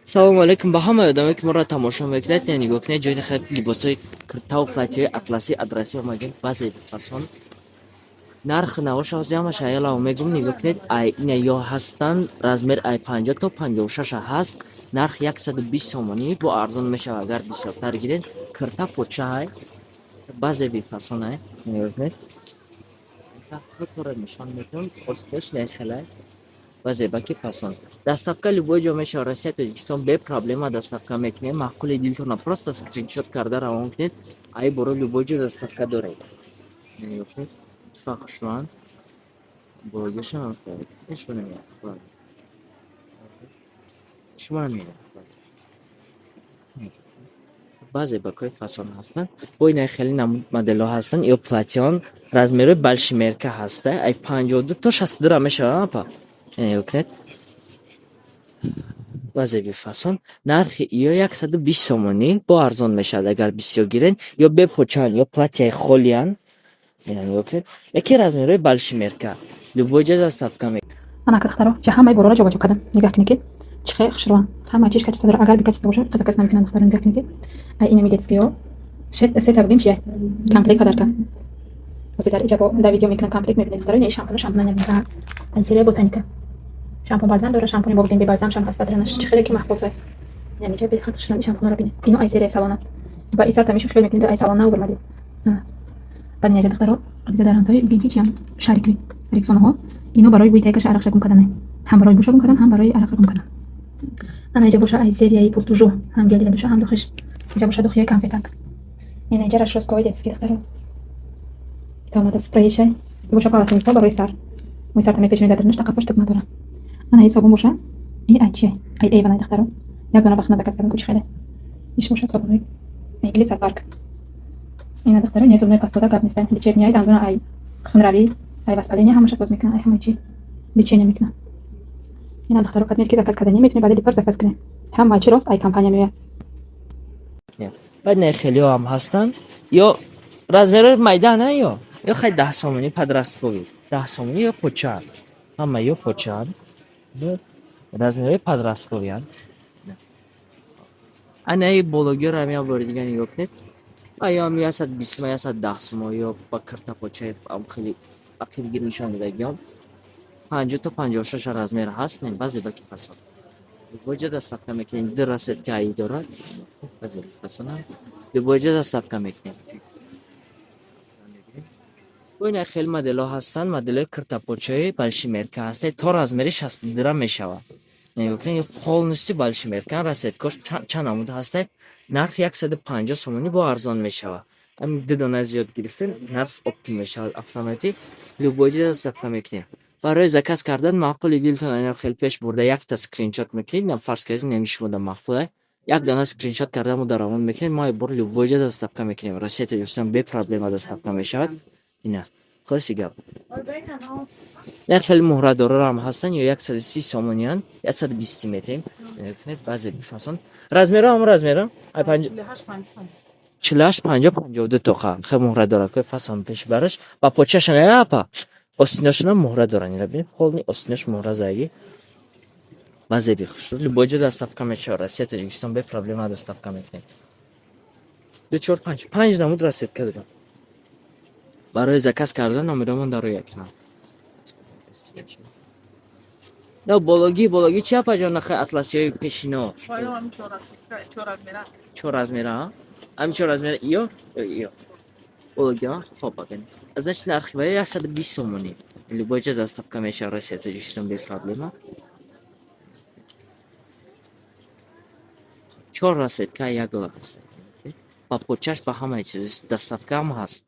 Салому алейкум ба ҳамаи одамое, ки моро тамошо мекунед. Нигоҳ кунед, ҷои хел либосҳои киртаву платьяҳои атласӣ, адрасӣ омадем. Баъзе фасон нархи навоша ҳозир ҳамаша аялао мегум. Нигоҳ кунед, ай ина ё ҳастанд, размер ай 50 то 56 ҳаст, нарх 120 сомонӣ, бо арзон мешавад, агар бисёртар гиред. Кирта почаҳай, баъзе бифасонай. Нигоҳ кунед, тора нишон метавон, остеш нехелай ва зебаки фасон. Доставка любой ҷо мешавад, Россия, Тоҷикистон, бе проблема доставка мекунем. Маъқули дилтона просто скриншот карда равон кунед, ай боро любой ҷо доставка доред. Нигоҳ кунед, чӣ хушрӯанд. Бологашам шумо намеяд. Баъзе бакҳои фасон ҳастанд, бо ина хеле намуд моделҳо ҳастанд. Ё платьяон размерҳои большой мерка ҳаста, ай 52 то 62 мешавад, апа. Нигоҳ кунед, баъзе бифасон, нархи ё 120 сомонӣ, бо арзон мешавад, агар бисёр гиред. Ё бепочаанд, ё платьяи холиянд. Нигоҳ кунед, яке размерҳои большой мерка, любой ҷо доставка. Анака, духтаро, ча ҳамаи борора ҷобаҷо кардам. Нигоҳ кунед, ки чӣ хел хушрӯанд. Ҳама чиш качество дора. Агар бекачество боша, заказ намекунанд, духтаро. Нигоҳ кунед, ки ай инами детскиё сета бугем, чия комплект подарка. Ҳозир дар иҷа дар видео мекунам, комплект мебинед, духтаро. Ина шампуну, шампуна набинед, ай серия Ботаника. Шампун бальзам дора, шампуни бо бе бальзам шам ҳаст. Дранаш чӣ хеле ки маҳбуб бай. Инамиҷа бехад хушрӯанд. Шампунро бинед, ино ай серияи салона. Ба и сар тамишу хел мекунед, ай салон нав бурмадед. Баъд инаҷа, духтаро, дезодорантҳои бигем, ки чиянд, шарикви рексонаҳо. Ино барои бӯи тайкаша арақша гум кардане, ҳам барои буша гум кардан, ҳам барои арақа гум кардан. Ана иҷа боша ай серияи Pour Toujours, ҳам гели душа, ҳам духиш. Иҷа боша духиёи конфетак. Ина иҷа расчёскаҳои детский, духтаро. Ита омада спрейшай боша, полотенца барои сар, мӯи сарта мепечонед, дар дарунаш тақафош тугма дора. Ана и собун боша, и ай чия, ай Эйвон, духтаро, як дона бахна заказ кардам, кучи хеле. Иш боша собунои Глисад Парк. Ина, духтаро, ина зубной пастода, гап нестан, лечебный, ай дандона, ай хунравӣ, ай воспаление, ҳамаша соз мекунад, ай ҳамаи чи лечение мекунад. Ина, духтаро, кадмед ки заказ кардани, метавонед баъди дипар заказ кунед. Ҳама чи рост ай компания меояд. Баъд не, хелиҳо ҳам ҳастанд, ё размерҳои майда на, ё хай 10 сомонӣ, подростковый 10 сомонӣ, ё почаанд, ҳама ё почаанд, размерҳои подростковыянд. Анаи бологиёро ҳам як бори дига нигоҳ кунед. Ё 120 сума, 110 сума, ё ба киртапочаи хеле ақибгир нишон додагиём, 50 то 56 размер ҳаст. Не, баъзе баки фасон, любой ҷо доставка мекунем. Ду расцветка аи дорад, баъзе фасонам, любой ҷо доставка мекунем. Ина хеле моделҳо ҳастанд, моделҳои киртапочаи большой мерка ҳастанд, то размери 62 мешавад. Нигоҳ кунед, полностью большой мерка, расцветкош чанд намуд ҳастанд. Нарх 150 сомонӣ, бо арзон мешавад. Ҳамин ду дона зиёд гирифтем, нарх оптим мешавад автоматик. Любой ҷо доставка мекунем. Барои заказ кардан маъқули дилтон ина хеле пеш бурда якта скриншот мекунед. На, фарз кардем, неми шумода маъқуле, як дона скриншот карда мо равон мекунем. Мо бор любой ҷо доставка мекунем, Россия, Тоҷикистон, бе проблема доставка мешавад. Ина хулоси гап, як хеле муҳрадорорам ҳастанд, ё 130 сомониянд, 120 метем. Кунед, баъзе бифасон, размеро ҳам размеро 48, 50, 52 тоқа. Хел муҳрадоракҳои фасон пеши бараш ба почашан апа, остинашонам муҳра доранд. Ина бинед, полный остинаш муҳра заги, баъзе бихушрӯ. Любой ҷо доставка мешавад, Россия, Тоҷикистон, бе проблема доставка мекунем. Ду, чор, панҷ, панҷ намуд расцветка дорем. Барои заказ кардан номеромон дар рӯи экран. На, бологӣ, бологӣ чи, апаҷон, нахай атласиҳои пешино? Чор размера, ҳамин чор размера, ё бологӣ. Хоб, значит, нархи вай 120 сомонӣ, любой ҷо доставка мешавад, Россия, Тоҷикистон, бе проблема. Чор расцветка як доллар ҳаст, ба почаш, ба ҳамаи чиз доставкаам ҳаст.